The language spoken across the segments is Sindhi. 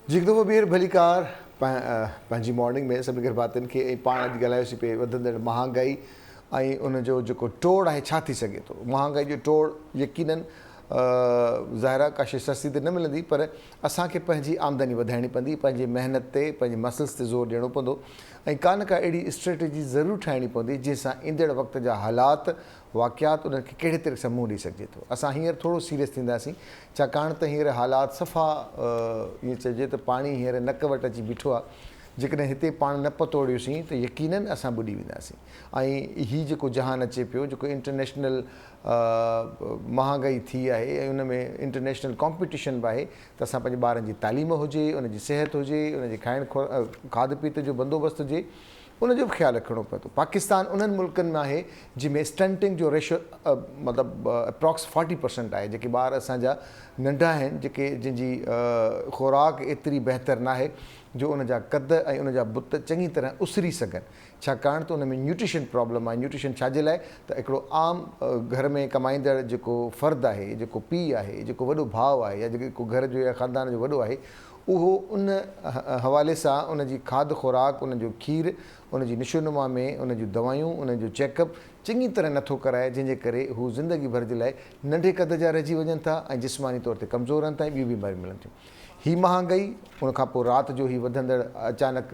جي هڪ دفعو ٻيهر ڀليڪار پنهنجي مارننگ ۾ سڀني گهر ڀاتين کي ۽ پاڻ اڄ ڳالهايوسين پئي وڌندڙ مهانگائي ۽ ان جو جيڪو ٽوڙ آهي ڇا ٿي سگهي ٿو مهانگائي جو ٽوڙ يقينن ظاهر آهي ڪا شي سستي ته نه ملندي پر اسان کي پنهنجي آمدني وڌائڻي پوندي پنهنجي محنت تي پنهنجي مسلس تي زور ڏيڻو پوندو ۽ ڪا نه ڪا اهڙي اسٽريٽجي ضرور ٺاهڻي پوندي جنهن سان ايندڙ وقت جا حالات واقعات انهن کي ڪهڙي طريقي سان منهن ڏئي سگهجي ٿو. اسان هينئر ٿورو سيريس ٿينداسين ڇاڪاڻ ته هينئر حالات صفا ائين چئجي ته پاڻي هينئر نڪ وٽ اچي بيٺو آهي. جيڪڏهن هتي پاڻ نه پتوڙيوسين ته يقينن اسان ٻڏي وينداسين ۽ هي جيڪو جهان اچي پيو جيڪو انٽرنيشنل مهانگائي ٿي آهي ۽ ان ۾ انٽرنيشنل ڪامپيٽيشن به آهي ته اسان پنهنجي ٻارن جي تعليم هجي ان جي صحت هجي ان جي کائڻ کاڌ پيت جو بندوبست هجي ان جو به خيال رکڻو پوندو. پاڪستان انهن ملڪن مان آهي جنهن ۾ اسٽنٽنگ جو ريشو مطلب اپراڪس فارٽي پرسنٽ آهي جيڪي ٻار اسان جا ننڍا آهن جيڪي جن جي خوراڪ ايتري بهتر ناهي جو ان جا قد ۽ ان جا بت چڱي طرح اسري سگهن ڇاڪاڻ ته ان ۾ نيوٽريشن پرابلم آهي نيوٽريشن ڇا جي لاء ته هڪڙو عام گهر ۾ ڪمائيندڙ جيڪو فرد آهي جيڪو پيء آهي جيڪو وڏو ڀاء آهي يا جيڪو گهر جو يا خاندان جو وڏو آهي اهو ان حوالي سان ان جي کاڌ خوراڪ، ان جو کير، ان جي نشونما ۾ ان جون دوائيون، ان جو چيڪ اپ چڱي طرح نه ٿو ڪرائي جنهن جي ڪري هو زندگي ڀر جي لاء ننڍي قد جا رهجي وڃن ٿا ۽ جسماني طور تي ڪمزور رهن ٿا ۽ ٻيون بيماريون ملن ٿيون. هي مهانگائي، ان کان پوء رات جو هي وڌندڙ اچانڪ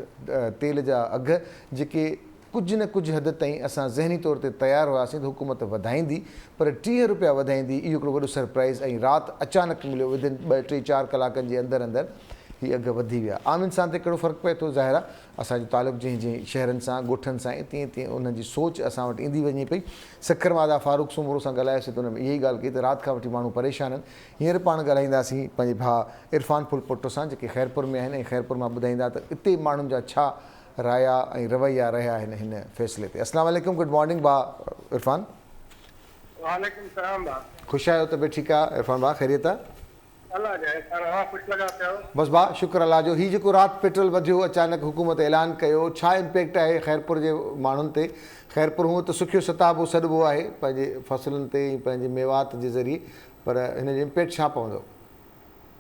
تيل جا اگهه جيڪي ڪجهه نه ڪجهه حد تائين اسان ذهني طور تي تيار هياسين ته حڪومت وڌائيندي پر 30 روپيا وڌائيندي اهو هڪڙو وڏو سرپرائز ۽ رات اچانڪ مليو ودن ٻه ٽي چار ڪلاڪن جي اندر اندر هي اگهه وڌي ويا عام انسان تي ڪهڙو فرق پئي ٿو ظاهر آهي اسان جو تعلق جنهن جنهن شهرن سان ڳوٺن سان آهي تيئن تيئن انهن جي سوچ اسان وٽ ايندي وڃي پئي سکر مان ادا فاروق سومرو سان ڳالهايوسين ته انهن اها ئي ڳالهه ڪئي ته رات کان وٺي ماڻهو پريشان آهن هينئر پاڻ ڳالهائينداسين پنهنجي ڀاء عرفان ڦلپوٽو سان جيڪي خيرپور ۾ آهن ۽ خيرپور مان ٻڌائيندا ته اتي ماڻهن جا ڇا رايا ۽ رويا رهيا آهن هن فيصلي تي. اسلام عليڪم گڊ مارننگ ڀاء عرفان. وعليڪم السلام ڀاء. خوش آهيو طبيعت ٺيڪ آ عرفان ڀاء خيريت آ. الله جا احسان اوهان خوش لڳا پيا آهيو. بس ڀاء شڪر الله جو هي جيڪو رات پيٽرول وڌيو اچانڪ حڪومت اعلان ڪيو ڇا امپيڪٽ آهي خيرپور جي ماڻهن تي خيرپور هونء ته سکيو ستابو سڏبو آهي پنهنجي فصلن تي ۽ پنهنجي ميوات جي ذريعي پر هن جو امپيڪٽ ڇا پوندو.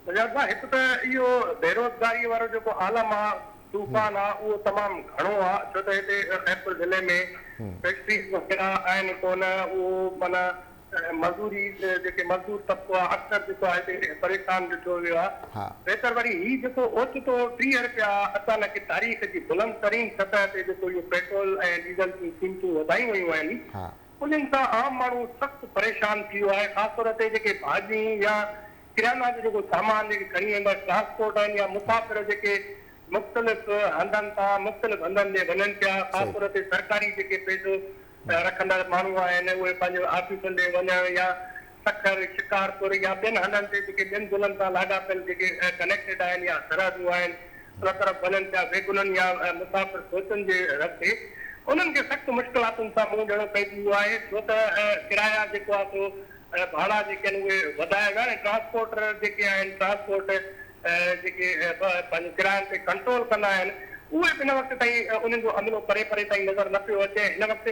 سجاد ڀاء هڪ ته اهو بيروزگاري وارو جيڪو عالم آ طوفان آ اهو تمام گهڻو آ ڇو ته هتي خيرپور ضلعي ۾ فيڪٽريز وغيره آهن ڪونه اهو معنيٰ مزوري جيڪي مزدور طبقو آ اڪثر جيڪو آ هتي پريشان ڏٺو ويو آ ويتر وري هي جيڪو اوچتو 30 رپيا اچانڪ تاريخ جي بلند ترين سطح تي جيڪو اهو پيٽرول ۽ ڊيزل جون قيمتون وڌايون ويون آهن انهن سان عام ماڻهو سخت پريشان ٿي ويو آهي خاص طور تي جيڪي ڀاڄيون يا ڪريانا جو جيڪو سامان جيڪي کڻي ويندا ٽرانسپورٽ آهن يا مسافر جيڪي مختلف هنڌن تان مختلف هنڌن ڏي وڃن پيا خاص طور تي سرڪاري جيڪي پيشو رکندڙ ماڻهو آهن اهي پنهنجو آفيسن ڏي وڃڻ يا سکر شڪارپور يا ٻين هنڌن تي جيڪي ٻين ضلعن سان لاڳاپيل جيڪي ڪنيڪٽيڊ آهن يا سرحدون آهن ان طرف وڃن پيا ويگنن يا مسافر ڪوچن جي رستي انهن کي سخت مشڪلاتن سان منهن ڏيڻو پئجي ويو آهي ڇو ته ڪرايا جيڪو آهي سو ۽ ڀاڙا جيڪي آهن اهي وڌايا ويا ۽ ٽرانسپورٽر جيڪي آهن ٽرانسپورٽ جيڪي پنهنجو ڪراين تي ڪنٽرول ڪندا آهن اهي به هن وقت تائين انهن جو عملو پري پري تائين نظر نه پيو اچي هن وقت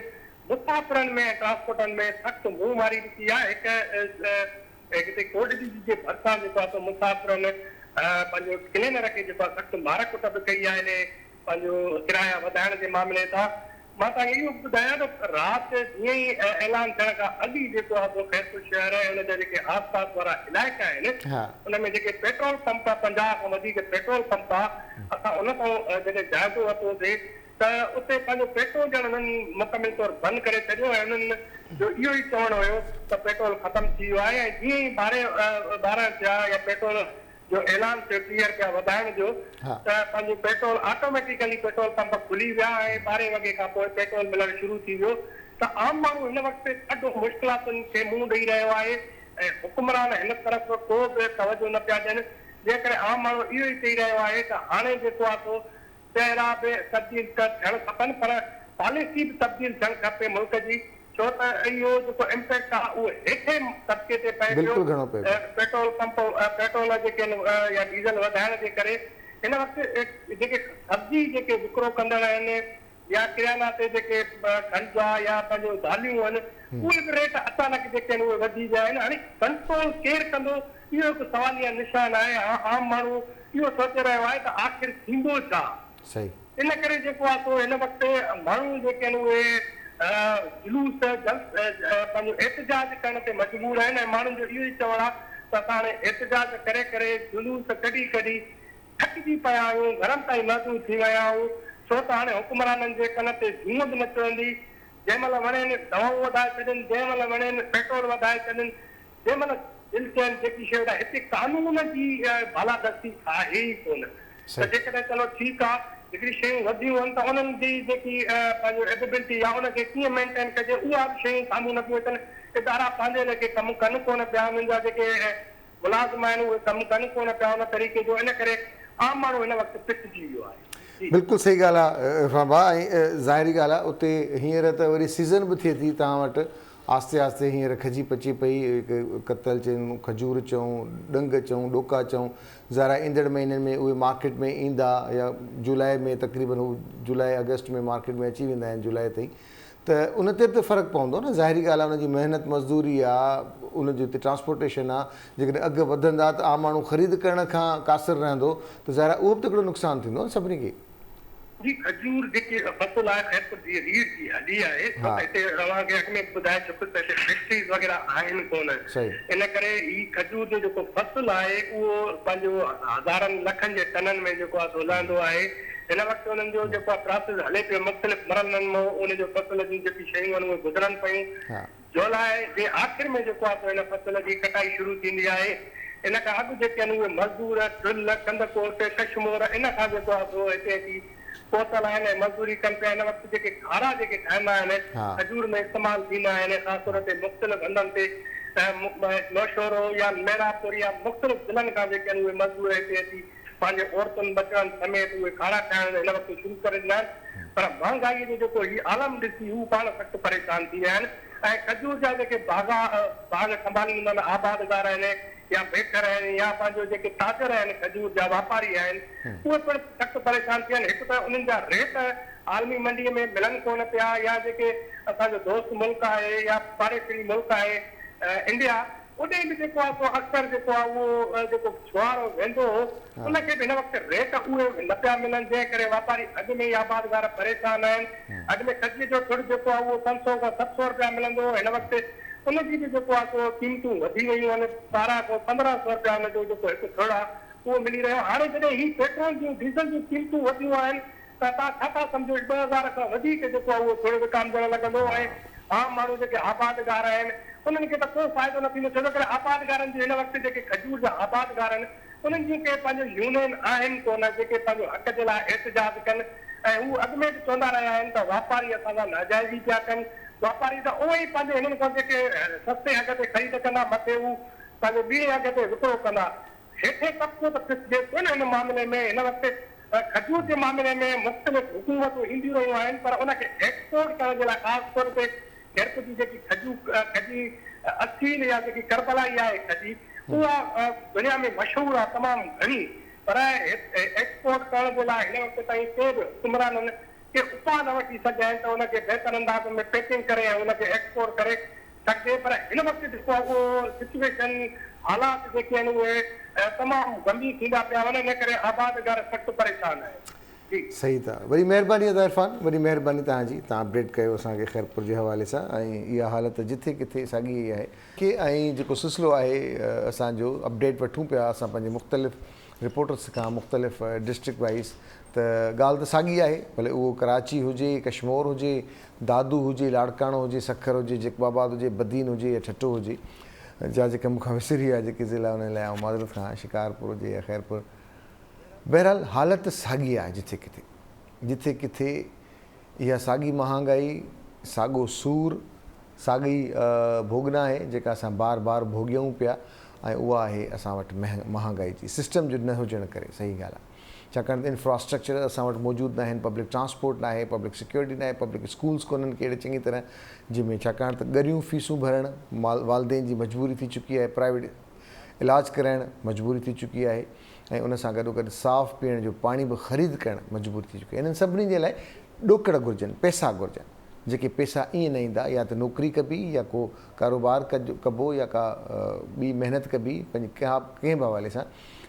مسافرن ۾ ۽ ٽرانسپورٽرن ۾ سخت منهن ماري به ٿي آهي هڪ هتي ڪوٽ ڏيجي جي ڀرسان جيڪو آهي سو مسافرن پنهنجو ڪلينر کي جيڪو آهي سخت مار ڪٽ به ڪئي آهي پنهنجو ڪرايا وڌائڻ جي معاملي تان مان توهان کي اهو به ٻڌايان ته رات جيئن ئي اعلان ٿيڻ کان اڳ ئي جيڪو آهي سو خيرپور شهر ۽ ان جا جيڪي آس پاس وارا علائقا آهن ان ۾ جيڪي پيٽرول پمپ 50 کان وڌيڪ پيٽرول پمپ آ اسان ان تان جڏهن جائزو ورتوسي ته اتي پنهنجو پيٽرول ڄڻ انهن مڪمل طور بند ڪري ڇڏيو ۽ انهن جو اهو ئي چوڻ هيو ته پيٽرول ختم ٿي ويو آهي ۽ جيئن ئي 12 ٿيا يا پيٽرول جو اعلان ٿيو 30 رپيا وڌائڻ جو ته پنهنجو پيٽرول آٽوميٽيڪلي پيٽرول پمپ کلي ويا ۽ 12 وڳي کان پوء پيٽرول ملڻ شروع ٿي ويو ته عام ماڻهو هن وقت ڏاڍو مشڪلاتن کي منهن ڏئي رهيو آهي ۽ حڪمران هن طرف ڪو به توجه نه پيا ڏين جنهن ڪري عام ماڻهو اهو ئي چئي رهيو آهي ته هاڻي جيڪو آهي سو چهرا به تبديل ته ٿيڻ کپن پر پاليسي به تبديل ٿيڻ کپي ملڪ جي ڇو ته اهو جيڪو امپيڪٽ آهي اهو هيٺين طبقي تي پئي پيو بلڪل گهڻو پئي پيو. پيٽرول پمپ پيٽرول جيڪي آهن يا ڊيزل وڌائڻ جي ڪري هن وقت جيڪي سبزي جيڪي وڪرو ڪندڙ آهن يا ڪريانا تي جيڪي کنڊ آ يا پنهنجو داليون آهن اهي به ريٽ اچانڪ جيڪي آهن اهي وڌي ويا آهن هاڻي ڪنٽرول ڪير ڪندو اهو هڪ سواليه نشان آهي عام ماڻهو اهو سوچي رهيو آهي ته آخر ٿيندو ڇا؟ صحيح. ان ڪري جيڪو آهي سو هن وقت ماڻهو جيڪي آهن اهي جلوس پنهنجو احتجاج ڪرڻ تي مجبور آهن ۽ ماڻهن جو اهو ئي چوڻ آهي ته اسان هاڻي احتجاج ڪري ڪري جلوس ڪڍي ڪڍي ٿڪجي پيا آهيون، گهرن تائين محدود ٿي ويا آهيون، ڇو ته هاڻي حڪمرانن جي ڪن تي جونء به نه چڙهندي، جنهن مهل وڻين دوائون وڌائي ڇڏين، جنهن مهل وڻين پيٽرول وڌائي ڇڏين، جنهن مهل دل چين جيڪي شيء وڌائي، هتي قانون جي بالادستي آهي ئي ڪونه ته جيڪڏهن چلو ٺيڪ آ هڪڙي شيون وڌيون آهن ته انهن جي جيڪي پنهنجو ايبيبلٽي يا ان کي ڪيئن مينٽين ڪجي اها به شيون سامهون نه پيون اچن، ادارا پنهنجي ليکي ڪم ڪن ڪونه پيا، انهن جا جيڪي ملازم آهن اهي ڪم ڪن ڪونه پيا ان طريقي جو ان ڪري عام ماڻهو هن وقت پسجي ويو آهي. جي. بلڪل صحيح ڳالهه آ عرفان ڀاء ۽ ظاهري ڳالهه آ اتي هينئر ته وري سيزن به ٿئي ٿي توهان وٽ آهستي آهستي هينئر کجي پچي پئي ڪتل چئون کجور چئون ڏنگ چئون ڏوڪا چئون ظاهر آهي ايندڙ مهينن ۾ اهي مارڪيٽ ۾ ايندا يا جولاء ۾ تقريبن هو جولاء آگسٽ ۾ مارڪيٽ ۾ اچي ويندا آهن جولاء تائين ته ان تي به ته فرق پوندو نه ظاهري ڳالهه آهي ان جي محنت مزدوري آ ان جي اتي ٽرانسپورٽيشن آ جيڪڏهن اگهه وڌندا ته عام ماڻهو خريد ڪرڻ کان قاصر رهندو ته ظاهر آهي اهو به ته هڪڙو نقصان ٿيندو نه سڀني کي. جي کجور جيڪي فصل آهي خيرپور جي ريڙهه جي هڏي آهي ڇو ته هتي اوهان کي اڳ ۾ به ٻڌائي چڪس ته هتي فيڪٽريز وغيره آهن ڪونه ان ڪري هي کجور جو جيڪو فصل آهي اهو پنهنجو هزارن لکن جي ٽنن ۾ جيڪو آهي سو لهندو آهي هن وقت انهن جو جيڪو آهي پراسيس هلي پيو مختلف مرحلن مان ان جو فصل جون جيڪي شيون آهن اهي گذرن پيون. جولاء جي آخر ۾ جيڪو آهي سو هن فصل جي ڪٽائي شروع ٿيندي آهي. ان کان اڳ جيڪي آهن اهي مزدور ٺل، ڪنڌڪوٽ، ڪشمور ان کان جيڪو آهي سو هتي اچي پهتل آهن ۽ مزدوري ڪن پيا. هن وقت جيڪي کارا جيڪي ٺهندا آهن کجور ۾ استعمال ٿيندا آهن خاص طور تي مختلف هنڌن تي نوشهرو يا محرابپور يا مختلف ضلعن کان جيڪي آهن اهي مزدور هتي اچي پنهنجي عورتن ٻچڙن سميت اهي کارا ٺاهڻ هن وقت شروع ڪري ڏنا آهن پر مهانگائيء جو جيڪو هي عالم ڏسي هو پاڻ سخت پريشان ٿي ويا آهن ۽ کجور جا جيڪي باغا باغ سنڀاليندڙ آبادگار آهن يا بيڪر آهن يا پنهنجو جيڪي تاجر آهن کجور جا واپاري آهن اهي پڻ سخت پريشان ٿي ويا آهن هڪ ته انهن جا ريٽ عالمي منڊيء ۾ ملن ڪونه پيا يا جيڪي اسان جو دوست ملڪ آهي يا پاڙيسري ملڪ آهي انڊيا اوڏي به جيڪو آهي سو اڪثر جيڪو آهي اهو جيڪو ڇوهارو ويندو هو ان کي به هن وقت ريٽ اهي نه پيا ملن جنهن ڪري واپاري اڳ ۾ ئي آبادگار پريشان آهن. اڳ ۾ کجيء جو ٿڙ جيڪو آهي اهو 500 کان 700 رپيا ملندو هو هن وقت ان جي به جيڪو آهي سو قيمتون وڌي ويون آهن 12 کان 15 سو رپيا ان جو جيڪو هڪ ٿڙ آهي اهو ملي رهيو آهي هاڻي جڏهن هي پيٽرول جون ڊيزل جون قيمتون وڌيون آهن ته توهان ڇا ٿا سمجهو هي 2000 کان وڌيڪ جيڪو آهي اهو ٿورو وڪامجڻ لڳندو ۽ عام ماڻهو جيڪي آبادگار آهن انهن کي ته ڪو فائدو نه ٿيندو ڇو جو ڪري آبادگارن جي هن وقت جيڪي کجور جا آبادگار آهن انهن جون ڪي پنهنجو يونين آهن ڪونه جيڪي پنهنجو حق جي لاء احتجاج ڪن ۽ هو اڳ ۾ به چوندا رهيا آهن ته واپاري اسان سان ناجائزي پيا ڪن واپاري ته اهي ئي پنهنجو هنن کان جيڪي سستي اگهه تي خريد ڪندا مٿي هو پنهنجو ٻيڻي اگهه تي وڪرو ڪندا هيٺين طبقو ته پسجي ٿو نه هن معاملي ۾ هن وقت کجور جي معاملي ۾ مختلف حڪومتون اينديون رهيون آهن پر ان کي ايڪسپورٽ ڪرڻ جي لاء خاص طور تي خيرپور جي جيڪي کجو کجي اصيل يا جيڪي ڪربلائي آهي کجي اها دنيا ۾ مشهور آهي تمام گهڻي پر ايڪسپورٽ ڪرڻ جي لاء هن وقت تائين ڪي به حڪمرانن ڪي اپاء نه وٺي سگهيا آهن ته ان کي بهتر انداز ۾ پيڪنگ ڪري ۽ ان کي ايڪسپورٽ ڪري سگهجي پر هن وقت جيڪو آهي اهو سچويشن حالات جيڪي آهن اهي تمام گنڀير ٿيندا پيا وڃن ان ڪري آبادگار سخت پريشان آهن جي. صحيح ته وڏي مهرباني ادا عرفان وڏي مهرباني توهان جي توهان اپڊيٽ ڪيو اسان کي خيرپور جي حوالي سان ۽ اها حالت جٿي ڪٿي ساڳي ئي آهي. ڪي ۽ جيڪو سلسلو آهي اسان جو اپڊيٽ وٺون پيا اسان پنهنجي مختلف رپورٽرس کان مختلف ڊسٽرڪٽ وائيز ته ڳالهه ته ساڳي آهي ڀلي اهو ڪراچي هجي ڪشمور هجي دادو هجي، لاڙڪاڻو هجي، سکر هجي، جيڪب آباد هجي، بدين هجي يا ٺٽو هجي جا جيڪا مون کان وسري ويا جيڪي ضلعا انهن لاء آئون معذرت خواهان شڪارپور هجي يا خيرپور بهرحال حالت ساڳي آهي جٿي ڪٿي جٿي ڪٿي اها ساڳي مهانگائي ساڳو سور ساڳي ڀوڳنا آهي جيڪا اسان بار بار ڀوڳيون پيا ۽ اها آهي اسان وٽ مهانگائي جي سسٽم جو نه هجڻ ڪري صحيح ڳالهه آهي. ڇاڪاڻ ته انفراسٽرڪچر اسان وٽ موجود ناهن، پبلڪ ٽرانسپورٽ ناهي، پبلڪ سيڪيورٽي ناهي، پبلڪ اسڪولز ڪونهن ڪي اهڙي چڱي طرح جنهن ۾ ڇاڪاڻ ته ڳريون فيسون ڀرڻ والدين جي مجبوري ٿي چڪي آهي، پرائيويٽ علاج ڪرائڻ مجبوري ٿي چڪي آهي ۽ ان سان گڏوگڏ صاف پيئڻ جو پاڻي به خريد ڪرڻ مجبوري ٿي چڪي آهي. انهن سڀني جي لاء ڏوڪڙ گهرجن، پئسا گهرجن، جيڪي پئسا ائين نه ايندا يا ته نوڪري ڪبي يا ڪو ڪاروبار ڪبو يا ڪا ٻي محنت ڪبي پنهنجي ڪنهن به حوالي سان.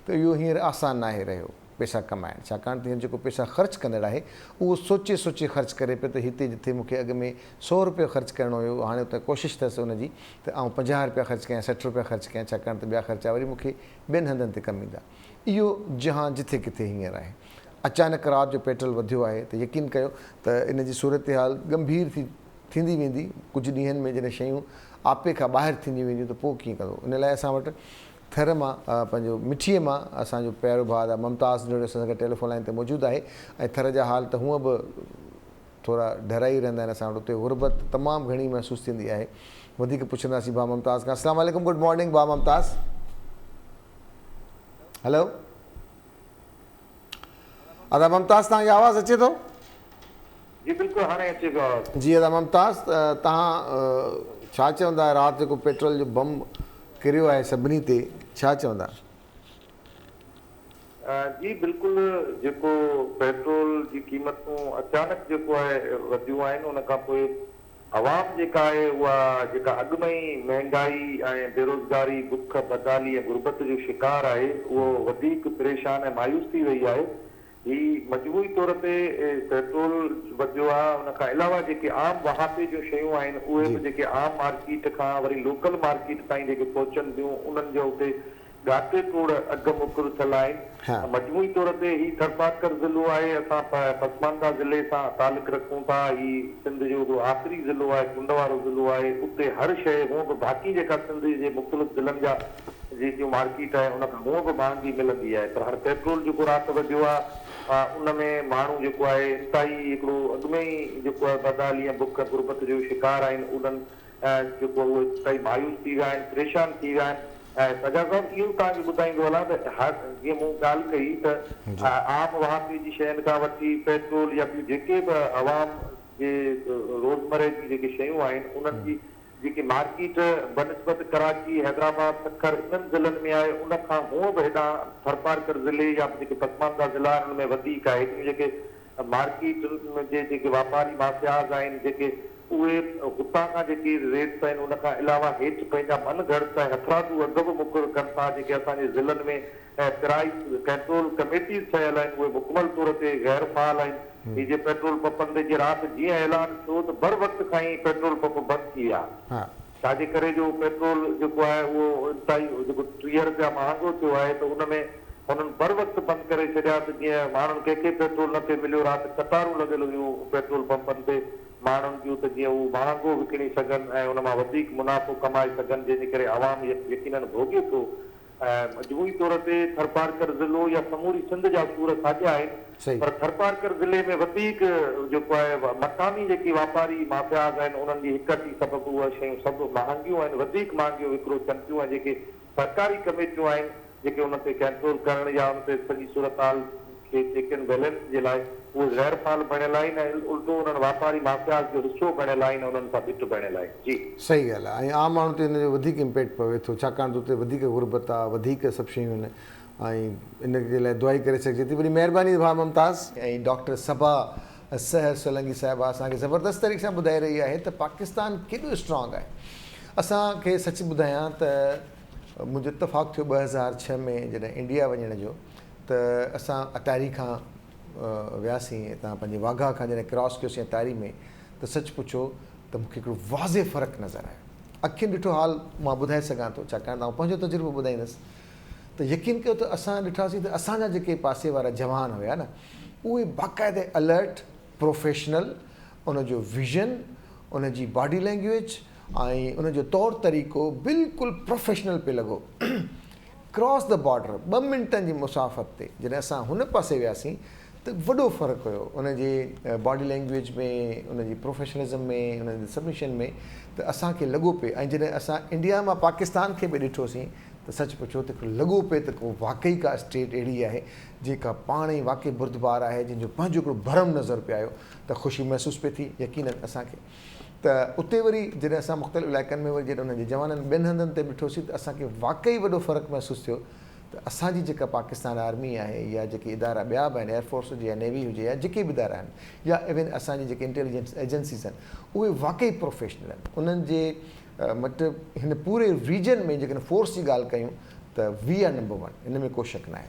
ته اهو هينئر آسان ناهي رهيو پئسا ڪمائڻ ڇاڪاڻ ته هينئر جيڪو پئسا خرچ ڪندڙ آهي اهو سوچي سوچي خرچ ڪري پيو ته هتي جٿي مون کي اڳ ۾ سو روپيو خرچ ڪرڻو هيو هاڻي اتي ڪوشش اٿس ان جي ته آئون 50 روپيا خرچ ڪيان 60 روپيا خرچ ڪيان ڇاڪاڻ ته ٻيا خرچا وري مون کي ٻين هنڌن تي ڪم ايندا. اهو جهان جٿي ڪٿي هينئر آهي. اچانڪ رات جو پيٽرول وڌيو آهي ته يقين ڪيو ته ان جي صورتحال ڳنڀير ٿي ٿيندي ويندي ڪجهه ڏينهن ۾ جڏهن شيون آپي کان ٻاهر ٿينديون وينديون ته پوء ڪيئن ڪندو ان لاء اسان وٽ ٿر مان پنهنجو مٺيء مان اسان جو پيارو ڀاء ادا ممتاز نوڙيو اسان سان گڏ ٽيليفون لائين تي موجود آهي ۽ ٿر جا حال ته هونء به ٿورا ڍرا ئي رهندا آهن اسان وٽ اتي غربت تمام گهڻي محسوس ٿيندي آهي وڌيڪ پڇنداسين ڀاء ممتاز کان اسلام عليڪم گڊ مارننگ ڀاء ممتاز هلو ادا ممتاز توهان کي آواز اچي ٿو؟ جي بلڪل هاڻي اچي پيو آواز. جي ادا ممتاز توهان ڇا چوندا رات جيڪو پيٽرول جو بم ڪريو آهي سڀني تي ڇا چوندا؟ جي بلڪل جيڪو پيٽرول جي قيمتون اچانڪ جيڪو آهي وڌيون آهن ان کان پوء عوام جيڪا آهي اها جيڪا اڳ ۾ ئي مهنگائي ۽ بيروزگاري بک بدحالي ۽ غربت جو شڪار آهي اهو وڌيڪ پريشان ۽ مايوس ٿي وئي آهي هي مجموعي طور تي پيٽرول وڌيو آهي ان کان علاوه جيڪي عام واهپي جون شيون آهن اهي به جيڪي عام مارڪيٽ کان وري لوڪل مارڪيٽ تائين جيڪي پهچن ٿيون انهن جو اتي ڳاٽي ٽوڙ اگهه مقرر ٿيل آهن. مجموعي طور تي هي ٿرپارڪر ضلعو آهي. اسان پسمانده ضلعي سان تعلق رکون ٿا. هي سنڌ جو هڪڙو آخري ضلعو آهي، ڪنڊ وارو ضلعو آهي. اتي هر شيء هونء به باقي جيڪا سنڌ جي مختلف ضلعن جا جيڪيون مارڪيٽ آهي ان کان هونء به مهانگي ملندي آهي پر هاڻي پيٽرول جيڪو رات وڌيو آهي ان ۾ ماڻهو جيڪو آهي انتهائي هڪڙو اڳ ۾ ئي جيڪو آهي بدحالي ۽ بک ۽ غربت جو شڪار آهن انهن ۽ جيڪو اهي انتهائي مايوس ٿي ويا آهن، پريشان ٿي ويا آهن ۽ سجاد صاحب اهو به توهان کي ٻڌائيندو هلان ته هر جيئن مون ڳالهه ڪئي ته عام واهپي جي شين کان وٺي پيٽرول يا ٻيون جيڪي به عوام جي روزمره جون جيڪي شيون آهن انهن جي جيڪي مارڪيٽ بنسبت ڪراچي، حيدرآباد، سکر انهن ضلعن ۾ آهي ان کان هونء به هيڏانهن ٿرپارڪر ضلعي يا جيڪي پسمانده ضلعا آهن ان ۾ وڌيڪ آهي هيڏيون جيڪي مارڪيٽن جي جيڪي واپاري مافياز آهن جيڪي اهي هتان کان جيڪي ريٽس آهن ان کان علاوه هيٺ پنهنجا من گهڙت ۽ هٿرادو اگهه به مقرر ڪن ٿا جيڪي اسان جي ضلعن ۾ پرائيس ڪنٽرول ڪميٽيز ٺهيل آهن اهي مڪمل طور تي غير فعال آهن هي جي پيٽرول پمپن تي جي رات جيئن اعلان ٿيو ته بر وقت کان ئي پيٽرول پمپ بند ٿي ويا ڇا جي ڪري جو پيٽرول جيڪو آهي اهو انتهائي جيڪو 30 رپيا مهانگو ٿيو آهي ته ان ۾ هنن بر وقت بند ڪري ڇڏيا ته جيئن ماڻهن ڪنهن کي پيٽرول نه پئي مليو رات قطارون لڳل هيون پيٽرول پمپن تي ماڻهن جون ته جيئن هو مهانگو وڪڻي سگهن ۽ ان مان وڌيڪ منافعو ڪمائي سگهن جنهن جي ڪري عوام يقينن ڀوڳي ٿو ۽ مجموعي طور تي ٿرپارڪر ضلعو يا سموري سنڌ جا سور ساڳيا آهن پر ٿرپارڪر ضلعي ۾ وڌيڪ جيڪو آهي مقامي جيڪي واپاري مافياز آهن انهن جي هڪ اٽي سبب اهي شيون سڀ مهانگيون آهن وڌيڪ مهانگيون وڪرو ٿين ٿيون ۽ جيڪي سرڪاري ڪميٽيون آهن جيڪي ان تي ڪنٽرول ڪرڻ يا ان تي سڄي صورتحال کي چيڪ اينڊ بيلنس جي لاء اهي غير فعال بڻيل آهن ۽ الٽو انهن واپاري مافياز جو حصو بڻيل آهن ۽ انهن سان ٻٽ بڻيل آهن. جي. صحيح ڳالهه آهي ۽ عام ماڻهو تي ان جو وڌيڪ امپيڪٽ پوي ٿو ڇاڪاڻ ته اتي وڌيڪ غربت آهي وڌيڪ سڀ شيون آهن ۽ ان جي لاء دعا ئي ڪري سگهجي ٿي وڏي مهرباني ڀاء ممتاز. ۽ ڊاڪٽر صبا سحر سولنگي صاحبه اسان کي زبردست طريقي سان ٻڌائي رهي آهي ته پاڪستان ڪيڏو اسٽرانگ آهي اسان کي سچ ٻڌايان ته منهنجو اتفاق ٿيو 2006 ۾ جڏهن انڊيا وڃڻ جو ته اسان اتاري کان وياسين هتان پنهنجي واگها کان جڏهن ڪراس ڪيوسين اتاري ۾ ته سچ پڇو ته مونکي هڪڙو واضح فرق نظر آيو اکين ڏٺو حال مان ٻڌائي سگهان ٿو ڇاڪاڻ ته آئون پنهنجو تجربو ٻڌائيندس ته يقين ڪيو ته اسان ڏٺاسين ته اسان جا جيڪي پاسي وارا جوان هيا نه اهي باقاعده الرٽ، پروفيشنل، ان جو ويزن، ان جي باڊي لينگويج ۽ ان جو طور طريقو بلڪل پروفيشنل پئي لڳو. ڪراس the border ٻه منٽن جي مسافت تي جڏهن اسان هن پاسي وياسين ته وڏو فرق هيو ان جي باڊي لينگويج ۾، ان جي پروفيشنلزم ۾، ان جي سڀني شين ۾ ته اسان کي لڳو پئي ۽ جڏهن اسان انڊيا مان پاڪستان کي به ڏٺوسين ته سچ پڇو ته هڪڙو لڳو پئي ته ڪو واقعي ڪا اسٽيٽ اهڙي آهي جيڪا پاڻ ئي واقعي بردبار آهي جنهن جو پنهنجو هڪڙو ڀرم نظر پئي آيو ته خوشي محسوس پئي ٿي يقينن اسان کي ته اتي وري جڏهن اسان مختلف علائقن ۾ وري جڏهن انهن جي جوانن ٻين هنڌن تي به ڏٺوسين ته اسان کي واقعي وڏو فرق محسوس ٿيو ته اسان جي جيڪا پاڪستان آرمي آهي يا جيڪي ادارا ٻيا به آهن ايئر فورس هجي يا نيوي هجي يا جيڪي به ادارا آهن يا ايون اسان جي جيڪي انٽيليجنس ايجنسيز آهن اهي واقعي پروفيشنل آهن انهن جي مطلب هن پوري ريجن ۾ جيڪڏهن فورس جي ڳالهه ڪيون ته وي آر نمبر ون ان ۾ ڪو شڪ ناهي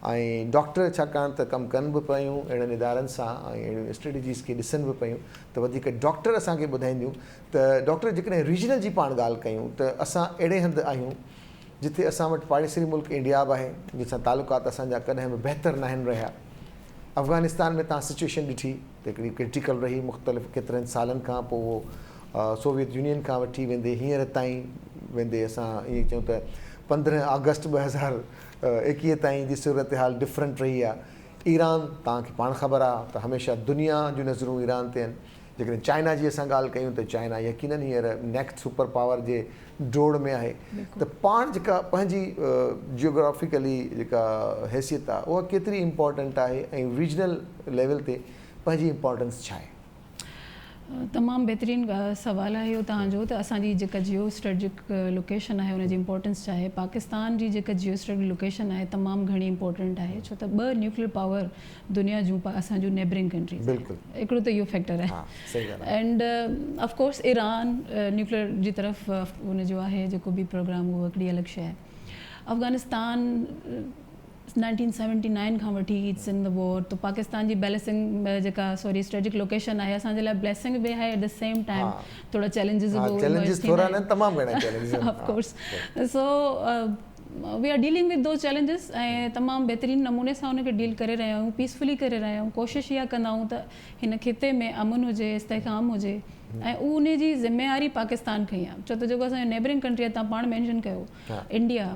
۽ ڊاڪٽر ڇاڪاڻ ته ڪم ڪن به پيون اهڙن ادارن سان ۽ اهڙيون اسٽريٽجيز کي ڏسن به پيون ته وڌيڪ ڊاڪٽر اسان کي ٻڌائينديون ته ڊاڪٽر جيڪڏهن ريجنل جي پاڻ ڳالهه ڪيون ته اسان اهڙي هنڌ آهيون جتي اسان وٽ پاڙيسري ملڪ انڊيا به آهي جنهن سان تعلقات اسان جا ڪڏهن به بهتر ناهن رهيا. افغانستان ۾ توهان سچوئيشن ڏٺي ته هڪڙي ڪرٽيڪل رهي مختلف ڪيترن سالن کان پوء اهو سوويت يونين کان وٺي ويندي هينئر تائين ويندي اسان ائين چئون ته 15 آگسٽ 2021 تائين جي صورتحال ڊفرنٽ رهي آهي. ايران توهان کي پاڻ خبر آهي ته هميشه دنيا جون نظرون ايران تي آهن. جيڪڏهن چائنا جي اسان ڳالهه ڪيون ته چائنا يقينن هينئر نيڪسٽ سپر پاور جي ڊوڙ ۾ آهي ته پاڻ جيڪا پنهنجي جيوگرافيڪلي جيڪا حيثيت آهي اها ڪيتري امپارٽنٽ آهي ۽ ريجنل ليول تي پنهنجي امپارٽنس ڇا آهي؟ تمام بهترين سوال آهي اهو توهان جو ته اسان جي جيڪا جيو اسٽريٽجڪ لوڪيشن آهي ان جي امپارٽنس ڇا آهي پاڪستان جي جيڪا جيو اسٽريٽجڪ لوڪيشن آهي تمام گهڻي امپارٽنٽ آهي ڇو ته ٻه نيوڪليئر پاور دنيا جون اسان جون نيبرنگ ڪنٽريز آهن هڪڙو ته اهو فيڪٽر آهي and of course Iran nuclear جي طرف ان جو آهي جيڪو به پروگرام اهو هڪڙي الڳ شيء آهي افغانستان 1979 کان وٺي it's in the وار ته پاڪستان جي بيلسنگ جيڪا سوري اسٽريٽجڪ لوڪيشن آهي اسان جي لاء بليسنگ به آهي ايٽ the same time ٿورا چئلينجز به چئلينجز ٿورا نه تمام گهڻا challenges of course so we are dealing with those challenges ۽ تمام بهترين نموني سان ان کي ڊيل ڪري رهيا آهيون پيسفلي ڪري رهيا آهيون ڪوشش اها ڪندا آهيون ته هن خطي ۾ امن هجي استحڪام هجي ۽ ان جي ذميواري پاڪستان کنئي آهي ڇو ته جيڪو اسان جو نيبرنگ ڪنٽري آهي توهان پاڻ مينشن ڪيو انڊيا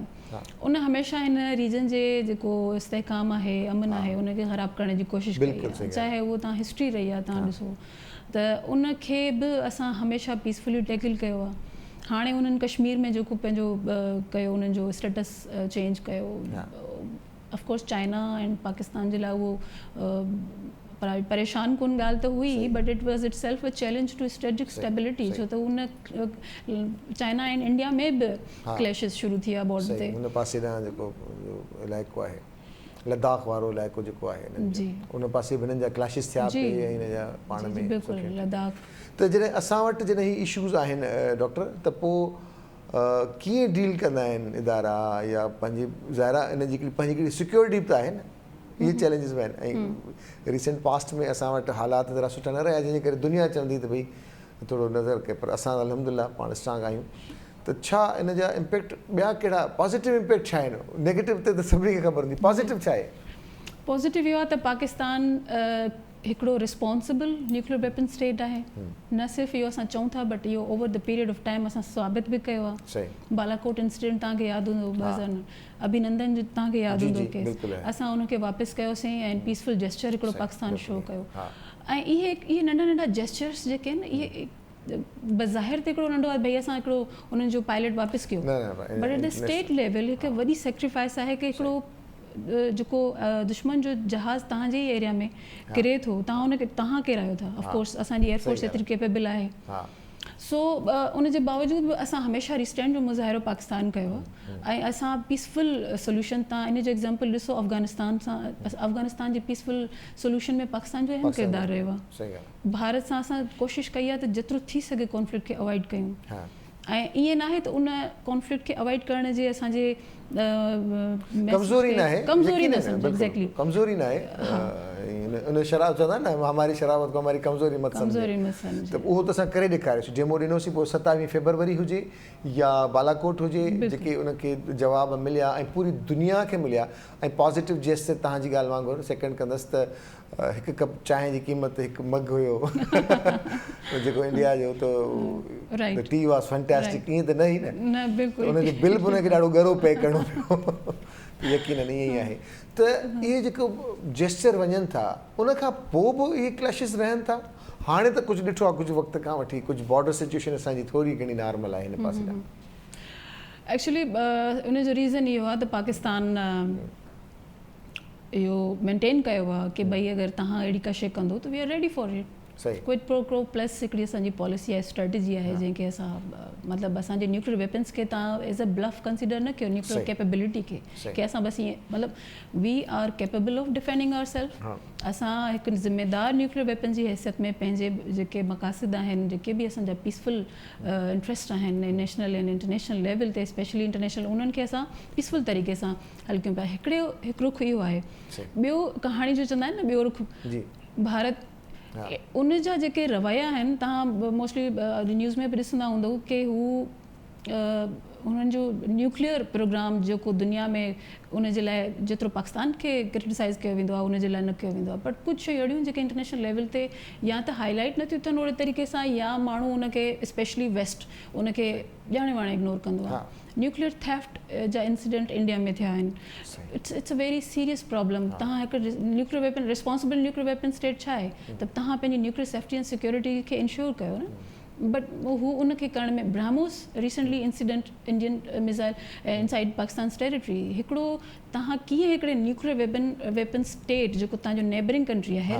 ان هميشه هن ريجن جي جيڪو استحڪام آهي امن آهي ان کي خراب ڪرڻ جي ڪوشش ڪئي آهي چاهي اهو توهان هسٽري رهي آهي توهان ڏسو ته ان کي به اسان هميشه پيسفلي ٽيڪل ڪيو آهي هاڻي انهن ڪشمير ۾ جيڪو پنهنجو ڪيو انهن جو اسٽيٽس چينج ڪيو of course China and Pakistan جي لاء اهو پريشان ڪن ڳالهه ته هئي but it was itself a challenge to strategic stability ڇو ته ان چائنا اينڊ انڊيا ۾ به ڪليشز شروع ٿي ويا بارڊر تي ان پاسي ڏانهن جيڪو علائقو آهي لداخ وارو علائقو جيڪو آهي انهن جو ان پاسي به هنن جا ڪلاشز ٿيا پئي ۽ هن جا پاڻ ۾ بلڪل لداخ ته جڏهن اسان وٽ جڏهن هي اشوز آهن ڊاڪٽر ته پوء ڪيئن ڊيل ڪندا آهن ادارا يا پنهنجي ظاهر آهي ان جي هڪڙي پنهنجي هڪڙي سيڪيورٽي به ته آهي نه اهي چئلينجز به آهن ۽ ريسنٽ پاسٽ ۾ اسان وٽ حالات ذرا سٺا نه رهيا جنهن جي ڪري دنيا چوندي ته ڀئي ٿورو نظر ڪري پر اسان الحمدلله پاڻ اسٽرانگ آهيون ته ڇا ان جا امپيڪٽ ٻيا ڪهڙا پازيٽو امپيڪٽ ڇا آهن نيگيٽو تي ته سڀني کي خبر هوندي پازيٽو ڇا آهي؟ پازيٽو اهو آهي ته پاڪستان هڪڙو ريسپانسبل نيوڪليئر ويپن اسٽيٽ آهي نه صرف اهو اسان چئون ٿا بٽ اهو over the period of time اسان ثابت به ڪيو آهي بالاڪوٽ انسيڊنٽ توهان کي ياد هوندو 2009 اڀي نندن جو توهان کي ياد هوندو ڪيس اسان ان کي واپس ڪيوسين ۽ پيسفل جيسچر هڪڙو پاڪستان شو ڪيو ۽ اهي اهي ننڍا ننڍا جيسچرس جيڪي آهن اهي بظاهر ته هڪڙو ننڍو آهي ڀئي اسان هڪڙو انهن جو پائلٽ واپس ڪيو but at the state level هڪ وڏي سيڪريفائس آهي ڪي هڪڙو جيڪو دشمن جو جهاز توهان جي ئي ايريا ۾ ڪري ٿو توهان ان کي توهان ڪيرايو ٿا آف ڪورس اسان جي ايئر فورس ايتري ڪيپيبل آهي سو ان جي باوجود به اسان هميشه ريسٽرينٽ جو مظاهرو پاڪستان ڪيو آهي ۽ اسان پيسفل سوليوشن تان ان جو ايگزامپل ڏسو افغانستان سان افغانستان جي پيسفل سوليوشن ۾ پاڪستان جو اهم ڪردار رهيو آهي ڀارت سان اسان ڪوشش ڪئي آهي ته جيترو ٿي سگهي ڪانفلڪٽ کي اوائڊ ڪيون ۽ ائين ناهي ته ان ڪانفلڪٽ کي اوائڊ ڪرڻ جي اسان جي ڪمزوري ناهي ڪمزوري نه سمجهو ايگزيڪٽلي ڪمزوري ناهي ان شراب چوندا آهن نه هماري شرارت کو هماري ڪمزوري مت سمجهو ته اهو ته اسان ڪري ڏيکاريوسين ڊيمو ڏنوسين پوء 27 فيبروري هجي يا بالاڪوٽ هجي جيڪي ان کي جواب مليا ۽ پوري دنيا کي مليا ۽ پازيٽو جيسٽر توهان جي ڳالهه وانگر سيڪنڊ ڪندس ته هڪ ڪپ چانهه جي قيمت هڪ مگ هيو جيڪو انڊيا جو ته the T was fantastic ائين ته نه هئي نه بلڪل ان جو بل به ان کي ڏاڍو ڳرو پي ڪرڻو پيو يقينن ائين ئي آهي ته اهي جيڪو جيسچر وڃن ٿا ان کان پوء به اهي ڪليشز رهن ٿا هاڻي ته ڪجهه ڏٺو آهي ڪجهه وقت کان وٺي ڪجهه بارڊر سچويشن اسان جي ٿوري گهڻي نارمل آهي هن پاسي ڏانهن. ايڪچولي ان جو ريزن اهو آهي ته پاڪستان اهو مينٽين ڪيو آهي ڪي ڀئي اگر توهان اهڙي ڪا شيء ڪندو ته we are ready for it. ڪوئڊ پرو ڪو پلس هڪڙي اسان جي پاليسي آهي اسٽريٽجي آهي جنهن کي اسان مطلب اسان جي نيوڪليئر ويپنس کي تان ايز اي بلف ڪنسيڊر نه ڪيو نيوڪليئر ڪيپيبلٽي کي ڪي اسان بس ائين مطلب we are capable of defending our self اسان هڪ ذميدار نيوڪليئر ويپن جي حيثيت ۾ پنهنجي جيڪي مقاصد آهن جيڪي به اسان جا پيسفل انٽريسٽ آهن نيشنل ۽ انٽرنيشنل ليول تي اسپيشلي انٽرنيشنل انهن کي اسان پيسفل طريقي سان حل ڪيون پيا هڪڙي هڪ رخ اهو آهي ٻيو ڪهاڻي جو چوندا آهن نه ٻيو رخ ڀارت ان جا جيڪي رويا آهن توهان موسٽلي نيوز ۾ به ڏسندا هوندو ڪي هو انهن جو نيوڪليئر پروگرام جيڪو دنيا ۾ ان جي لاء جيترو پاڪستان کي ڪرٽيسائز ڪيو ويندو آهي ان جي لاء نه ڪيو ويندو آهي بٽ ڪجهه شيون اهڙيون جيڪي انٽرنيشنل ليول تي يا ته هائي لائيٽ نه ٿيون ٿين اهڙي طريقي سان يا ماڻهو ان کي اسپيشلي ويسٽ ان کي ڄاڻي واڻي اگنور ڪندو آهي. نيوڪليئر ٿيفٽ جا انسيڊنٽ انڊيا ۾ ٿيا آهن. It's it's a very serious problem. توهان هڪ nuclear weapon responsible nuclear weapon state ڇا آهي ته توهان پنهنجي نيوڪليئر سيفٽي ۽ سيڪيورٽي کي انشور ڪيو نه بٽ هو ان کي ڪرڻ ۾ BrahMos recently incident Indian missile inside Pakistan's territory هڪڙو توهان ڪيئن هڪڙي نيوڪليئر ويپن ويپن اسٽيٽ جيڪو توهان جو نيبرنگ ڪنٽري آهي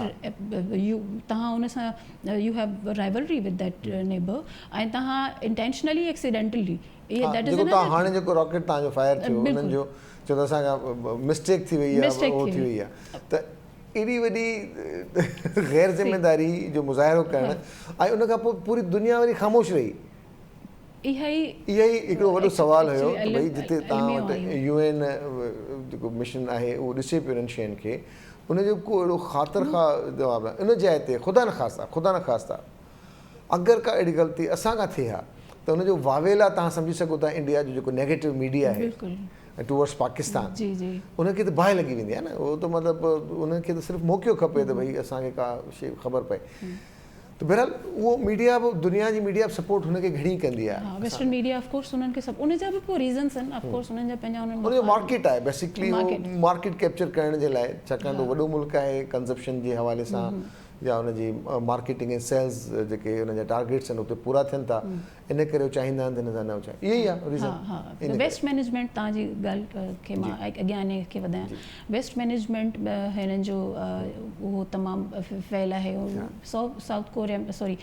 توهان ان سان you have rivalry with that neighbour ۽ توهان انٽينشنلي ايڪسيڊنٽلي ها جيڪو توهان هاڻي جيڪو راڪيٽ توهان جو فائر ٿيو انهن جو چيو ته اسان کان مسٽيڪ ٿي وئي آهي اهو ٿي وئي آهي ته ايڏي وڏي غير ذميداري جو مظاهرو ڪرڻ ۽ ان کان پوء پوري دنيا وري خاموش رهي. اها ئي اها ئي هڪڙو وڏو سوال هيو ته ڀئي جتي توهان وٽ يو اين جيڪو مشن آهي اهو ڏسي پيو انهن شين کي ان جو ڪو اهڙو خاطر خواه جواب نه ان جاء تي خدا نخواسته خدا نخواسته اگر ڪا اهڙي غلطي اسان کان ٿئي ها ته ان جو واويلا توهان سمجهي سگهو ٿا انڊيا جو جيڪو نيگيٽو ميڊيا آهي ٽوورڊس پاڪستان ان کي ته باهه لڳي ويندي آهي نه اهو ته مطلب انهن کي ته صرف موقعو کپي ته ڀئي اسان کي ڪا شي خبر پئي ته بهرحال اهو ميڊيا به دنيا جي ميڊيا به سپورٽ هن کي گهڻي ڪندي آهي. ها ويسٽرن ميڊيا آف ڪورس انهن کي سڀ ان جا به پوء ريزنس آهن آف ڪورس انهن جا پنهنجا انهن ان جو مارڪيٽ آهي بيسيڪلي اهو مارڪيٽ ڪيپچر ڪرڻ جي لاء ڇاڪاڻ ته وڏو ملڪ آهي ڪنزپشن جي حوالي سان يا ان جي مارڪيٽنگ ۽ سيلز جيڪي ان جا ٽارگيٽس آهن اتي پورا ٿين ٿا ان ڪري هو چاهيندا آهن ته هن سان نه چاهي اهي ئي آهي ريزن. ها ها ويسٽ مينيجمينٽ توهان جي ڳالهه کي مان اڳيان ان کي وڌايان ويسٽ مينيجمينٽ هنن جو اهو تمام فعل آهي سائوٿ ڪوريا سوري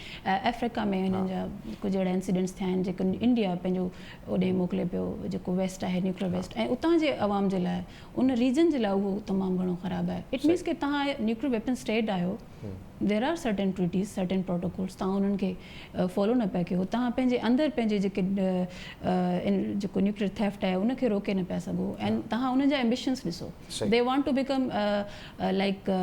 آفريڪا ۾ هنن جا ڪجهه اهڙا انسيڊنٽس ٿيا آهن جيڪو انڊيا پنهنجو اوڏي موڪلي پيو جيڪو ويسٽ آهي نيوڪليئر ويسٽ ۽ اتان جي عوام جي لاء ان ريجن جي لاء اهو تمام گهڻو خراب آهي it means ڪي توهان نيوڪليئر ويپن اسٽيٽ آهيو there are certain treaties certain protocols توهان انهن کي فالو نه پيا ڪيو توهان پنهنجي اندر پنهنجي جيڪي جيڪو نيوڪليئر ٿيفٽ آهي ان کي روڪي نه پيا سگهو ۽ توهان انهن جا ايمبيشنس ڏسو they want to become like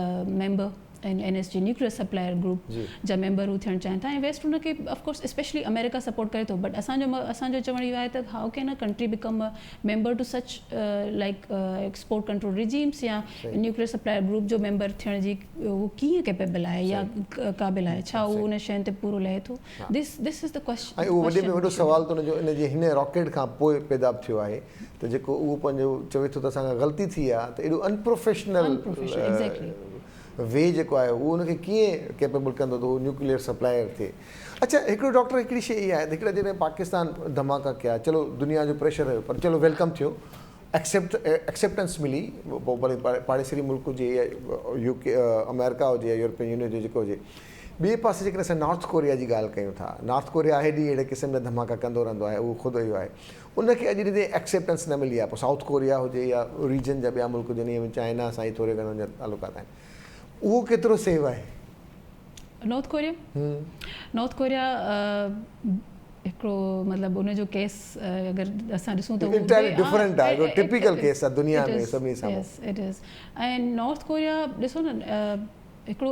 member in N S G nuclear supplier group جا ميمبر هو ٿيڻ چاهين ٿا ۽ ويسٽ ان کي of course specially America support ڪري ٿو بٽ اسان جو اسان جو چوڻ اهو آهي ته how can a country become a member to such like export control regimes يا نيوڪليئر سپلائر گروپ جو ميمبر ٿيڻ جي هو ڪيئن ڪيپيبل آهي يا قابل آهي ڇا هو ان شين تي پورو لهي ٿو this this is the question ۽ اهو وڏي ۾ وڏو سوال ته ان جو ان جي هن راڪيٽ کان پوء پيدا به ٿيو آهي ته جيڪو اهو پنهنجو چوي ٿو ته اسان کان غلطي ٿي آهي ته ايڏو انپروفيشنل وي جيڪو آهي اهو ان کي ڪيئن ڪيپيبل ڪندو ته هو نيوڪليئر سپلائر ٿئي. اڇا هڪڙو ڊاڪٽر هڪڙي شي اها آهي ته هڪڙا جڏهن پاڪستان ڌماڪا ڪيا چلو دنيا جو پريشر هيو پر چلو welcome ٿيو ايڪسيپٽ ايڪسيپٽنس ملي پوء ڀلي پاڙيسري ملڪ هجي يا يو ڪي آمريڪا هجي يا يورپين يونين هجي جيڪو هجي ٻئي پاسي جيڪڏهن اسان نارٿ ڪوريا جي ڳالهه ڪيون ٿا نارٿ ڪوريا آهي ڏينهن اهڙي قسم جا ڌماڪا ڪندو رهندو آهي اهو خود اهو آهي ان کي اڄ ڏينهن تائين ايڪسيپٽنس نه ملي آهي پوء سائوٿ ڪوريا هجي يا ريجن جا ٻيا ملڪ هجن ايون چائنا سان ئي ٿوري گهڻو جا تعلقات آهن اهو ڪيترو سيف آهي؟ نارٿ ڪوريا نارٿ ڪوريا هڪڙو مطلب ان جو ڪيس اگر اسان ڏسون ته انٽائرلي ڊفرنٽ آهي هڪڙو ٽپيڪل ڪيس آهي دنيا ۾ سڀني سامهون it is ۽ north Korea ڏسو نه هڪڙو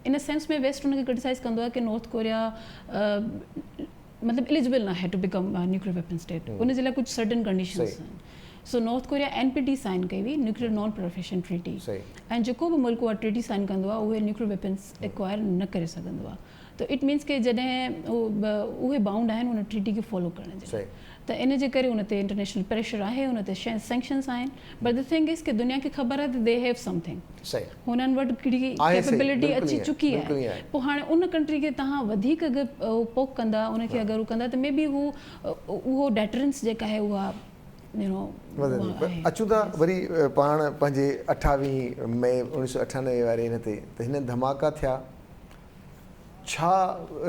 ان سينس ۾ ويسٽ ان کي ڪرٽيسائز ڪندو آهي ڪي نارٿ ڪوريا مطلب اليجبل ناهي to become nuclear weapon state ان جي لاء ڪجهه سرٽن ڪنڊيشنز آهن so North Korea N P T sign ڪئي هئي نيوڪليئر نان پروليفريشن ٽريٽي ۽ جيڪو به ملڪ اها ٽريٽي سائن ڪندو آهي اهي نيوڪليئر ويپنز ايڪوائر نه ڪري سگهندو آهي ته it means ڪي جڏهن اهي بائونڊ آهن ان ٽريٽي کي فالو ڪرڻ جي لاء ته ان جي ڪري ان تي انٽرنيشنل پريشر آهي ان تي سينڪشنز آهن بٽ the thing از ڪي دنيا کي خبر آهي ته the have something هنن وٽ ڪھڙي ڪيپيبلٽي اچي چڪي آهي پوء هاڻي ان ڪنٽري کي توهان وڌيڪ اگر پوڪ ڪندا ان کي اگر هو ڪندا ته مي بي هو اهو ڊيٽرنس جيڪا آهي اها يو نو وڌندي پر اچون ٿا وري پاڻ پنهنجي اٺاويهين مئي اوڻيهه سو اٺانوي واري هن تي ته هن ڌماڪا ٿيا. ڇا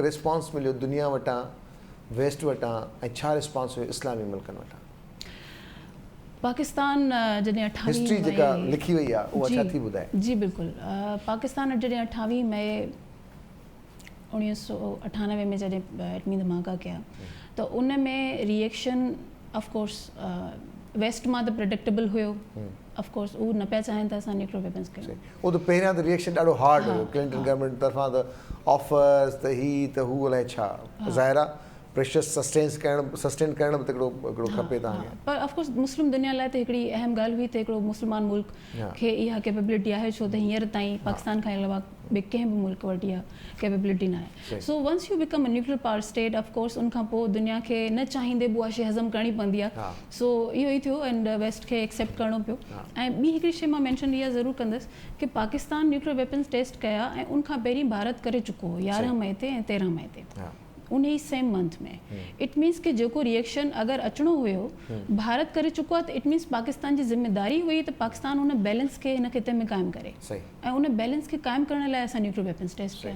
ريسپانس مليو دنيا وٽان، ويسٽ وٽان ۽ ڇا ريسپانس هيو اسلامي ملڪن وٽان؟ پاڪستان جڏهن اٺاويهه هسٽري جيڪا لکي وئي آهي اها ڇا ٿي ٻڌائي؟ جي بلڪل پاڪستان جڏهن اٺاويهه مئي 1998 ۾ جڏهن ايٽمي ڌماڪا ڪيا ته ان ۾ ري ايڪشن آف ڪورس ويسٽ مان ته پريڊڪٽيبل هيو آف ڪورس هو نه پيا چاهين ته اسان نيوڪليئر ويپنز ڪيون. اهو ته پهريان ته ري ايڪشن ڏاڍو هارڊ هيو ڪلنٽن گورنمينٽ طرفان ته آفرز ته هي ته هو الائي ڇا ظاهر آهي پريشر سسٽينس ڪرڻ سسٽين ڪرڻ به ته هڪڙو هڪڙو کپي توهان کي. پر آف ڪورس مسلم دنيا لاء ته هڪڙي اهم ڳالهه هئي ته هڪڙو مسلمان ملڪ کي اها ڪيپيبلٽي آهي ڇو ته هينئر تائين پاڪستان کان علاوه ٻئي ڪنهن به ملڪ وٽ اها ڪيپيبلٽي ناهي so once you become a nuclear power state of course ان کان پوء دنيا کي نه چاهيندي به اها شي هضم ڪرڻي پوندي آهي سو اهو ئي ٿيو اينڊ ويسٽ کي ايڪسيپٽ ڪرڻو پيو ۽ ٻي هڪڙي شي مان مينشن اها ضرور ڪندس ڪي پاڪستان نيوڪليئر ويپنز ٽيسٽ ڪيا ۽ ان کان پهرين ڀارت ڪري چڪو هو 11 مئي تي ۽ 13 مئي تي ان ئي سيم منٿ ۾ it means ڪي جيڪو ري ايڪشن اگر اچڻو هيو ڀارت ڪري چڪو آهي ته it means Pakistan جي ذميداري هئي ته پاڪستان ان بيلنس کي هن خطي ۾ قائم ڪري ۽ ان بيلنس کي قائم ڪرڻ لاء اسان نيوڪليئر ويپنز ٽيسٽ ڪيا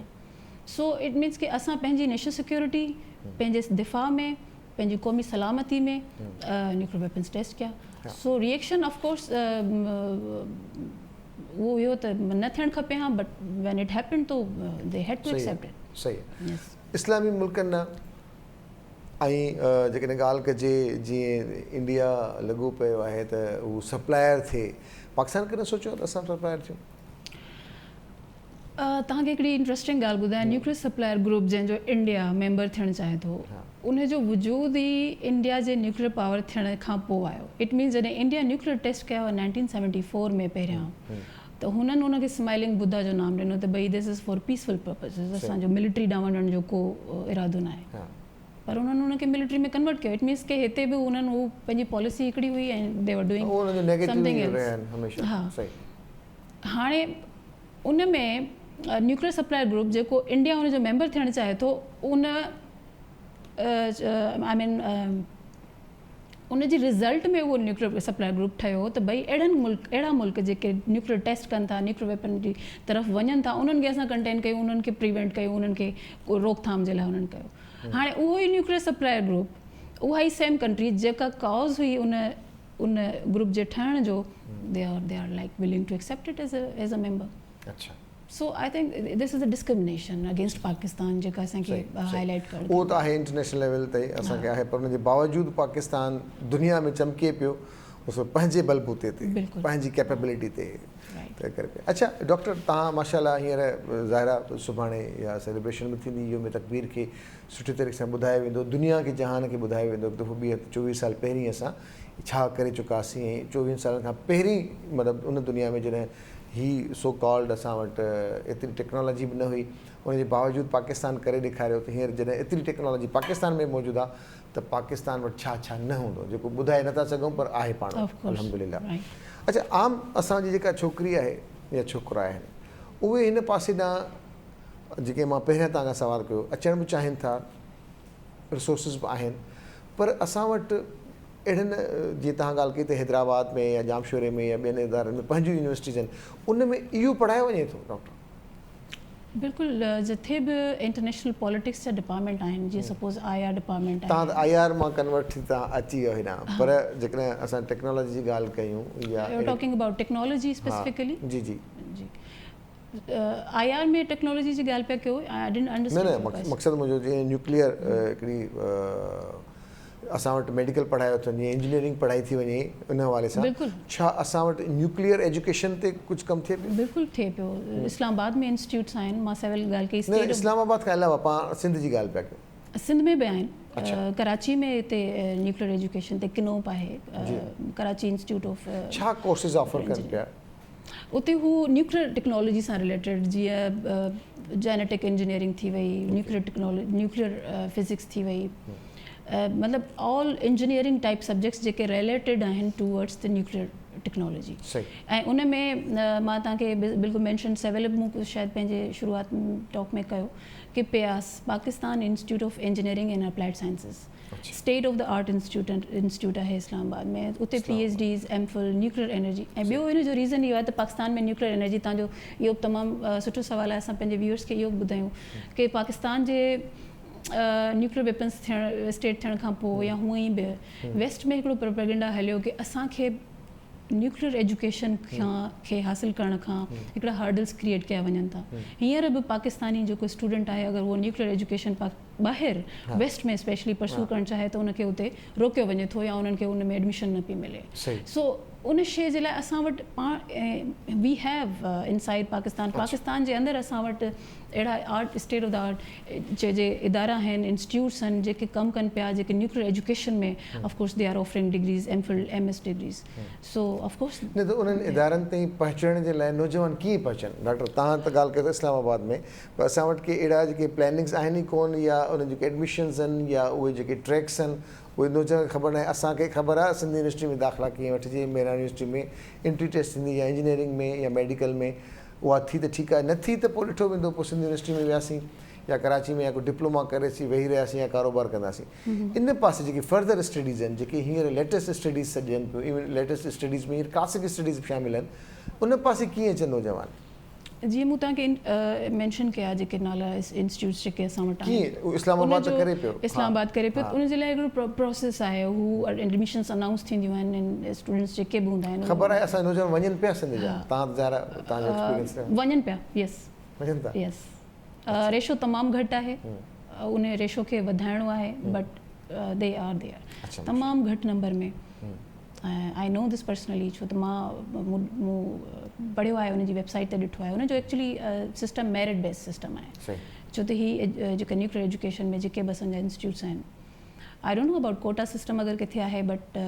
سو it means ڪي اسان پنهنجي نيشنل سيڪيورٽي پنهنجي دفاع ۾ پنهنجي قومي سلامتي ۾ نيوڪليئر ويپنز ٽيسٽ ڪيا سو ري ايڪشن آف ڪورس اهو هيو ته نه ٿيڻ کپي ها بٽ وين it happened تو the had to accept it. صحيح آهي اسلامي ملڪن ڏانهن ۽ جيڪڏهن ڳالهه ڪجي جيئن انڊيا لڳو پيو آهي ته هو سپلائر ٿئي پاڪستان ڪڏهن سوچيو آهي ته اسان سپلائر ٿيون؟ توهان کي هڪڙي انٽريسٽنگ ڳالهه ٻڌايان نيوڪليئر سپلائر گروپ جنهن جو انڊيا ميمبر ٿيڻ چاهي ٿو ان جو وجود ئي انڊيا جي نيوڪليئر پاور ٿيڻ کان پوء آيو it means جڏهن انڊيا نيوڪليئر ٽيسٽ ڪيا هئا نائنٽين سيونٽي فور ۾ پهريان ته هنن ان کي سمائلنگ بڌا جو نام ڏنو ته ڀئي this is for peaceful purposes اسان جو ملٽري ڏانهن وڃڻ جو ڪو ارادو ناهي پر انهن ان کي ملٽري ۾ ڪنورٽ ڪيو it means ڪي هتي به انهن هو پنهنجي پاليسي هڪڙي هئي ۽ the were doing something else ها هاڻي ان ۾ نيوڪليئر سپلائر گروپ جيڪو انڊيا ان جو ميمبر ٿيڻ چاهي ٿو ان آئي مين ان جي رزلٽ ۾ اهو نيوڪليئر سپلائر گروپ ٺهيو هو ته ڀئي اهڙن ملڪ اهڙا ملڪ جيڪي نيوڪليئر ٽيسٽ ڪن ٿا نيوڪليئر ويپن جي طرف وڃن ٿا انهن کي اسان ڪنٽين ڪيون انهن کي پريوينٽ ڪيون انهن کي روڪٿام جي لاء انهن ڪيو هاڻي اهو ئي نيوڪليئر سپلائر گروپ اها ئي سيم ڪنٽري جيڪا ڪاز هئي ان ان گروپ جي ٺهڻ جو they are they are like willing to accept it as a member. اڇا. So I think this is a discrimination against Pakistan جيڪا اسان کي هائي لائيٽ ڪرڻ اهو ته آهي انٽرنيشنل ليول تي اسان کي آهي پر ان جي باوجود پاڪستان دنيا ۾ چمڪي پيو سو پنهنجي بلبوتي تي پنهنجي ڪيپيبلٽي تي ته ڪري پيو اڇا ڊاڪٽر تهان ماشاء الله هينئر ظاهر آهي سڀاڻي اها سيليبريشن به ٿيندي يوم تڪبير کي سٺي طريقي سان ٻڌايو ويندو دنيا کي جهان کي ٻڌايو ويندو هڪ دفعو ٻيهر 24 سال پهرين اسان ڇا ڪري چڪاسين ۽ 24 سالن کان پهرين مطلب ان دنيا ۾ جڏهن هي سو ڪالڊ اسان وٽ ايتري ٽيڪنالاجي به نه هئي ان جي باوجود پاڪستان ڪري ڏيکاريو ته هينئر جڏهن ايتري ٽيڪنالاجي پاڪستان ۾ موجود آهي ته پاڪستان وٽ ڇا ڇا نه هوندو جيڪو ٻڌائي نٿا سگهون پر آهي پاڻ وٽ الحمدلله اڇا عام اسان جي جيڪا ڇوڪري آهي يا ڇوڪرا آهن اهي هن پاسي ڏانهن جيڪي مان پهريان توهان کان سوال ڪيو اچڻ به چاهين ٿا رسورسز به آهن پر اسان وٽ اهڙن جيئن توهان ڳالهه ڪئي ته حيدرآباد ۾ يا ڄامشوري ۾ يا ٻين ادارن ۾ پنهنجون يونيورسٽيز آهن ان ۾ اهو پڙهايو وڃي ٿو ڊاڪٽر؟ بلڪل جٿي به انٽرنيشنل پاليٽڪس جا ڊپارٽمينٽ آهن جيئن سپوز I R department آهي. توهان ته I R مان ڪنورٽ ٿي توهان اچي ويو هيڏانهن پر جيڪڏهن اسان ٽيڪنالاجي جي ڳالهه ڪيون يا you are talking about technology specifically? جي جي. جي I R ۾ technology جي ڳالهه پيا ڪيو I didn't understand نه نه مقصد منهنجو جيئن نيوڪليئر هڪڙي اسان وٽ ميڊيڪل پڙهايو ٿو وڃي انجنيئرنگ پڙهائي ٿي وڃي ان حوالي سان ڇا اسان وٽ نيوڪليئر ايجوڪيشن تي ڪجهه ڪم ٿئي پيو؟ بلڪل ٿئي پيو اسلام آباد ۾ انسٽيٽيوٽس آهن مان سول ڳالهه ڪئي نه اسلام آباد کان علاوه پاڻ سنڌ جي ڳالهه پيا ڪيون. سنڌ ۾ به آهن ڪراچي ۾ هتي نيوڪليئر ايجوڪيشن تي ڪنوپ آهي ڪراچي انسٽيٽيوٽ آف ڇا ڪورسز آفر ڪن پيا؟ اتي هو نيوڪليئر ٽيڪنالاجي سان رليٽيڊ جيئن جينيٽڪ انجنيئرنگ ٿي وئي نيوڪليئر ٽيڪنالاجي نيوڪليئر فزڪس ٿي وئي مطلب آل انجنيئرنگ ٽائپ سبجيڪٽس جيڪي رليٽيڊ آهن ٽوورڊس the nuclear technology ۽ ان ۾ مان توهان کي بلڪل مينشن سول به مون شايد پنهنجي شروعات ٽاڪ ۾ ڪيو ڪي PIAS Pakistan institute of engineering and applied sciences State of the art institute institute آهي اسلام آباد ۾ اتي P H Ds M Phil nuclear energy ۽ ٻيو ان جو ريزن اهو آهي ته پاڪستان ۾ نيوڪليئر انرجي تان جو اهو به تمام سٺو سوال آهي اسان پنهنجي ويورس کي اهو به ٻڌايون ڪي پاڪستان جي نيوڪليئر ويپنس ٿيڻ اسٽيٽ ٿيڻ کان پوء يا هونئن ئي به ويسٽ ۾ هڪڙو پروپيگنڊا هليو ڪي اسان کي نيوڪليئر ايجوڪيشن کان کي حاصل ڪرڻ کان هڪڙا هرڊلس ڪريئيٽ ڪيا وڃن ٿا هينئر به پاڪستاني جيڪو اسٽوڊنٽ آهي اگر اهو نيوڪليئر ايجوڪيشن ٻاهر ويسٽ ۾ اسپيشلي پرسو ڪرڻ چاهي ته ان کي اتي روڪيو وڃي ٿو يا انهن کي ان ۾ ايڊميشن نه پئي ملي سو ان شي جي لاء اسان وٽ پاڻ we have inside Pakistan Pakistan جي اندر اسان وٽ اهڙا art state of the art چئجي ادارا آهن انسٽيٽيوٽس آهن جيڪي ڪم ڪن پيا جيڪي nuclear education ۾ of course they are offering degrees M Phil M S degrees so of course نه ته انهن ادارن تائين پهچڻ جي لاء نوجوان ڪيئن پهچن ڊاڪٽر توهان ته ڳالهه ڪئي ته اسلام آباد ۾ پر اسان وٽ ڪي اهڙا جيڪي پلاننگس آهن ئي ڪون يا انهن جيڪي ايڊميشنز آهن يا اهي جيڪي ٽريڪس آهن اهي نوجوان کي خبر ناهي اسان کي خبر آهي سنڌ يونيورسٽي ۾ داخلا ڪيئن وٺجي مهراڻ يونيورسٽي ۾ انٽري ٽيسٽ ٿيندي يا انجنيئرنگ ۾ يا ميڊيڪل ۾ اها ٿي ته ٺيڪ آهي، نه ٿي ته پوء ڏٺو ويندو، پوء سنڌ يونيورسٽي ۾ وياسين يا ڪراچي ۾ يا ڪو ڊپلوما ڪري اچي ويهي رهياسين يا ڪاروبار ڪنداسين. ان پاسي جيڪي فرڌر اسٽڊيز آهن، جيڪي هينئر ليٽيسٽ اسٽڊيز سڏجن پيون، ايون ليٽيسٽ اسٽڊيز ۾ هينئر ڪلاسڪ اسٽڊيز به شامل آهن، ان پاسي ڪيئن اچن نوجوان؟ جيئن مون توهان کي مينشن ڪيا جيڪي نالا انسٽيٽيوٽس جيڪي اسان وٽ آهن ڪيئن اسلام آباد ته ڪري پيو اسلام آباد ڪري پيو ان جي لاء هڪڙو پروسيس آهي هو ايڊميشنس انائونس ٿينديون آهن اسٽوڊنٽس جيڪي به هوندا آهن خبر آهي اسان نوجوان وڃن پيا سنڌ جا تان ظاهر آهي تان جو ايڪسپيرينس رهيو وڃن پيا يس وڃن ٿا يس ريشو تمام گهٽ آهي ان ريشو کي وڌائڻو آهي بٽ they are there تمام گهٽ number ۾ I know this personally ڇو ته مان مون پڙهيو آهي ان جي ويب سائيٽ تي ڏٺو آهي ان جو actually system merit base system آهي ڇو ته هي جيڪا نيوڪليئر ايجوڪيشن ۾ جيڪي به اسان جا انسٽيٽيوٽس آهن I don't know about quota system اگر ڪٿي آهي but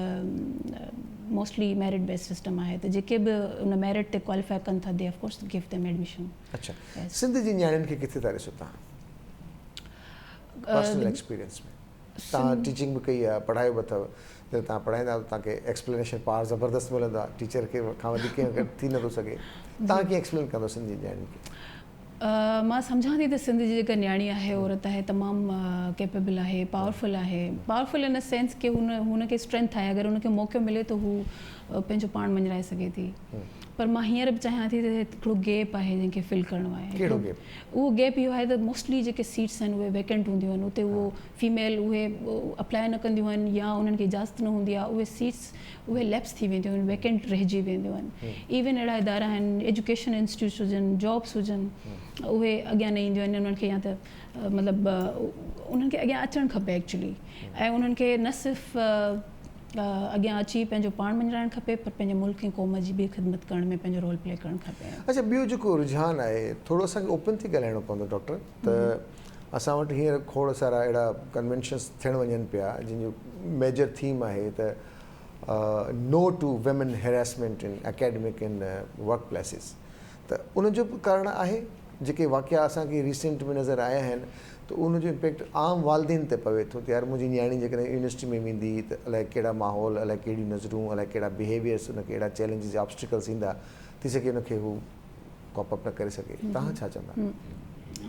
mostly merit base system آهي ته جيڪي به ان ميرٽ تي ڪواليفائي ڪن ٿا the of course give them admission. اڇا سنڌ جي نياڻين کي ڪٿي ٿا ڏسو توهان پرسنل ايڪسپيرينس ۾ توهان ٽيچنگ به ڪئي آهي پڙهايو به اٿو جڏهن توهان پڙهائيندا آهيو ته توهان کي ايڪسپلينيشن پاور زبردست ملندو آهي ٽيچر کي کان وڌيڪ ڪنهن کي ٿي نٿو سگهي توهان ڪيئن ايڪسپلين ڪندو سنڌ جي نياڻين کي؟ مان سمجهان ٿي ته سنڌ جي جيڪا نياڻي آهي عورت آهي تمام ڪيپيبل آهي پاورفل آهي پاورفل ان سينس ڪي هن هن کي اسٽرينٿ آهي اگر هن کي موقعو ملي ته هو پنهنجو پاڻ مڃرائي سگهي ٿي پر مان هينئر به چاهيان ٿي ته هڪڙو گيپ آهي جنهن کي فل ڪرڻو آهي ڪهڙو گيپ؟ اهو گيپ اهو آهي ته موسٽلي جيڪي سيٽس آهن اهي ويڪنٽ هونديون آهن اتي اهو فيميل اهي اپلاء نه ڪنديون آهن يا انهن کي اجازت نه هوندي آهي اهي سيٽس اهي ليپس ٿي وينديون آهن ويڪنٽ رهجي وينديون آهن ايون اهڙا ادارا آهن ايجوڪيشن انسٽيٽيوٽس هجن جابس هجن اهي اڳيان نه اينديون آهن انهن کي يا ته مطلب انهن کي اڳيان اچڻ کپي ايڪچولي ۽ انهن کي نه صرف اڳيان اچي پنهنجو پاڻ مڃرائڻ کپي پر پنهنجي ملڪ ۽ قوم جي به خدمت ڪرڻ ۾ پنهنجو رول پلي ڪرڻ کپي. اڇا ٻيو جيڪو رجحان آهي ٿورو اسان کي اوپن ٿي ڳالهائڻو پوندو ڊاڪٽر ته اسان وٽ هينئر کوڙ سارا اهڙا ڪنوينشنس ٿيڻ وڃن پيا جن جو ميجر ٿيم آهي ته no to women harassment in academic and work places ته ان جو به ڪارڻ آهي جيڪي واقعا اسان کي ريسينٽ ۾ نظر آيا آهن ته ان جو امپيڪٽ عام والدين تي پوي ٿو ته يار منهنجي نياڻي جيڪڏهن يونيورسٽي ۾ ويندي ته الائي ڪهڙا ماحول الائي ڪهڙيون نظرون الائي ڪهڙا بهيويئرس ان کي اهڙا چئلينجز يا آبسٽيڪلس ايندا ٿي سگهي ان کي هو ڪاپ اپ نه ڪري سگهي توهان ڇا چوندا؟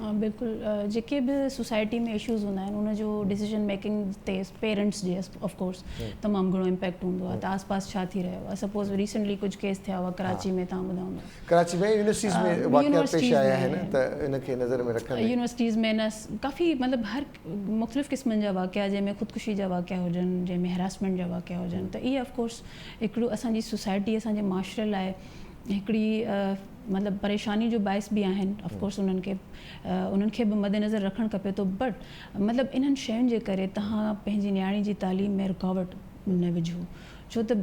ها بلڪل جيڪي به سوسائٽي ۾ اشوز هوندا آهن ان جو ڊسيزن ميڪنگ تي پيرنٽس جي آف ڪورس تمام گهڻو امپيڪٽ هوندو آهي ته آس پاس ڇا ٿي رهيو آهي سپوز ريسنٽلي ڪجهه ڪيس ٿيا هئا ڪراچي ۾ توهان ٻڌا هوندا ڪراچي ۾ يونيورسٽيز ۾ واقعا پيش آيا آهن ته ان کي نظر ۾ رکندي يونيورسٽيز ۾ نه ڪافي مطلب هر مختلف قسمن جا واقعا جنهن ۾ خودڪشي جا واقعا هجن جنهن ۾ هراسمينٽ جا واقعا هجن ته اهي آف ڪورس هڪڙو اسان جي سوسائٽي اسان جي معاشري لاء هڪڙي مطلب پريشاني جو باعث به آهن آف ڪورس انهن کي انهن کي به مد نظر رکڻ کپي ٿو بٽ مطلب انهن شين جي ڪري توهان پنهنجي نياڻي جي تعليم ۾ رڪاوٽ نه وجهو ڇو ته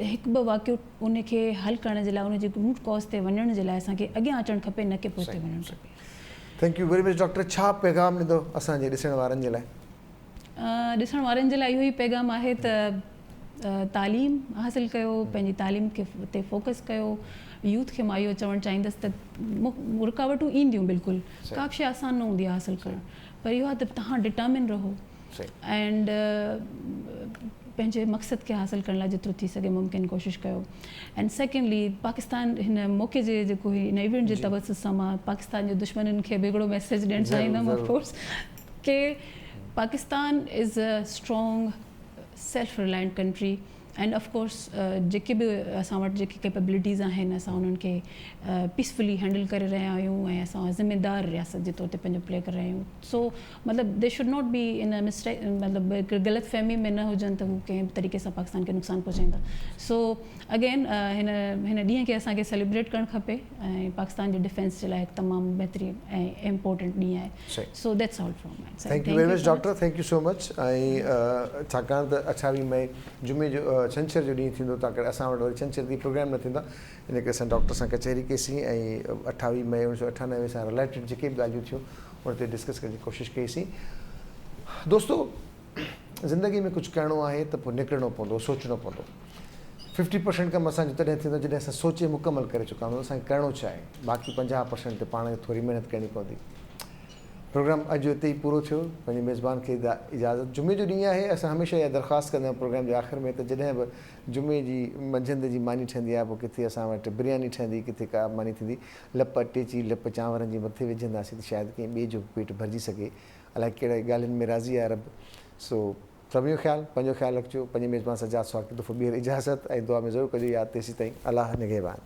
هڪ ٻه واقعو ان کي حل ڪرڻ جي لاء ان جي روٽ ڪاز تي وڃڻ جي لاء اسان کي اڳيان اچڻ کپي نه ڪي پوئتي وڃڻ کپي. Thank you very much doctor ڇا پيغام ڏيندو اسان جي ڏسڻ وارن جي لاء. ڏسڻ وارن جي لاء اهو ئي پيغام آهي ته تعليم حاصل ڪيو پنهنجي تعليم کي تي فوڪس ڪيو يوٿ کي مان اهو چوڻ چاهيندس ته رڪاوٽون اينديون بلڪل ڪا به شي آسان نه هوندي آهي حاصل ڪرڻ پر اهو آهي ته توهان ڊٽرمن رهو اينڊ پنهنجي مقصد کي حاصل ڪرڻ لاء جيترو ٿي سگهي ممڪن ڪوشش ڪيو اينڊ سيڪنڊلي پاڪستان هن موقعي جي جيڪو هي هن ايونٽ جي توسط سان مان پاڪستان جي دشمنن کي به هڪڙو ميسيج ڏيڻ چاهيندم آف ڪورس ڪي Pakistan is a strong self reliant country and of course جيڪي به اسان وٽ جيڪي ڪيپبلٽيز آهن اسان انهن کي پيسفلي هينڊل ڪري رهيا آهيون ۽ اسان ذميدار رياست جي طور تي پنهنجو پلي ڪري رهيا آهيون سو مطلب the should not be in mistake مطلب هڪ غلط فهمي ۾ نه هجن ته هو ڪنهن به طريقي سان پاڪستان کي نقصان پهچائيندا سو اگين هن هن ڏينهن کي اسان کي سيليبريٽ ڪرڻ کپي ۽ پاڪستان جي ڊفينس جي لاء هڪ تمام بهترين ۽ امپورٽنٽ ڏينهن آهي so that's all from my side. Thank you very much doctor thank you so much ۽ ڇاڪاڻ ته اٺاويهه مئي جمعي جو ڇنڇر جو ڏينهن ٿيندو تنهن ڪري اسان وٽ وري ڇنڇر تي پروگرام نه ٿيندا ان ڪري اسان ڊاڪٽر سان ڪچهري ڪئي سين ۽ اٺاويهه مئي اڻويهه سو اٺانوي سان رليٽيڊ جيڪي به ڳالهيون ٿيون ان تي ڊسڪس ڪرڻ جي ڪوشش ڪئي سين دوستو زندگي ۾ ڪجهه ڪرڻو آهي ته پوء نڪرڻو پوندو سوچڻو پوندو ففٽي پرسنٽ ڪم اسان جو تڏهن ٿيندو جڏهن اسان سوچي مڪمل ڪري چڪا هونداسين اسان کي ڪرڻو ڇا آهي باقي 50 پرسنٽ تي پاڻ کي ٿوري محنت ڪرڻي پوندي پروگرام اڄ جو اتي ئي پورو ٿيو. پنهنجي ميزبان کي اجازت. جمعي جو ڏينهن آهي اسان هميشه اها درخواست ڪندا آهيون پروگرام جي آخر ۾ ته جڏهن به جمعي جي منجهند جي ماني ٺهندي آهي پوء ڪٿي اسان وٽ برياني ٺهندي ڪٿي ڪا ماني ٿيندي لپ اٽي جي لپ چانورن جي مٿي وجهنداسين ته شايد ڪنهن ٻئي جو به پيٽ ڀرجي سگهي الائي ڪهڙي ڳالهين ۾ راضي آهي رب سو سڀني جو خيال پنهنجو خيال رکجو پنهنجي ميزبان سجاد سهاڳ هڪ دفعو ٻيهر اجازت ۽ دعا ۾ ضرور ڪجو ياد تيسيتائين الله نگهبان.